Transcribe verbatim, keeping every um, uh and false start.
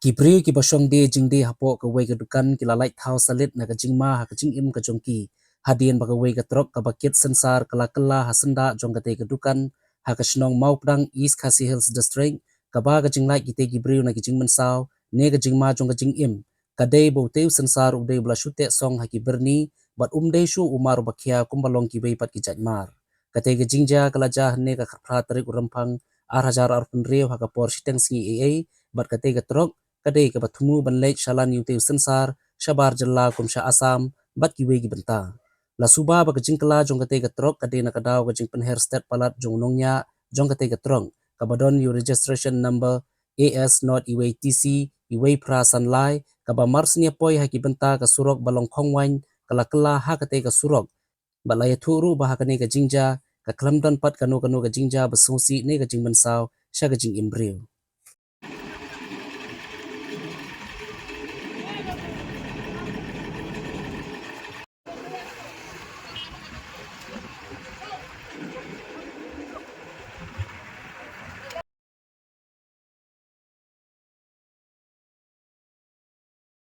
Ki briew kiba shong die jingdie hapoh kawei ka dukan ki la lait thaw salit na ka jingma ha ka jingim ka jong ki, hadien ba kawei ka trok kaba kit sensar ka la kylla ha syndah jong katei ka dukan ha ka shnong Mawpdang, East Khasi Hills District, kaba ka jinglait kitei ki briew na ki jingmynsaw ne ka jingma jong ka jingim ka dei ba utei u sensar u dei ba la shu teh song ha ki byrni bad um dei shuh u mar uba khia kumba long kiwei pat ki jait mar. Katei ka jingjia ka la jia hynne ka khatphra tarik u Rymphang ar hajar arphew hynriew ha ka por shiteng sngi eiei, bad katei ka trok ka dei kaba thmu ban leit shalan ïa utei u sensar shabar jylla kum sha Assam bad kiwei ki bynta. La suba ba ka jingkylla jong katei ka trok ka dei na ka daw ka jingpynher stet palat jong u nongñiah jong katei ka trok, kaba don ïa u registration number A S not iwei T C iwei phra san lai, kaba mar syn ïa poi ha ki bynta ka surok ba long khongwaiñ ka la kylla ha katei ka surok. Bad la ïathuh ruh ba ha kane ka jingjia ka khlem don pat kano kano ka jingjia ba sngewsih ne ka jingmynsaw sha ka jingim briew.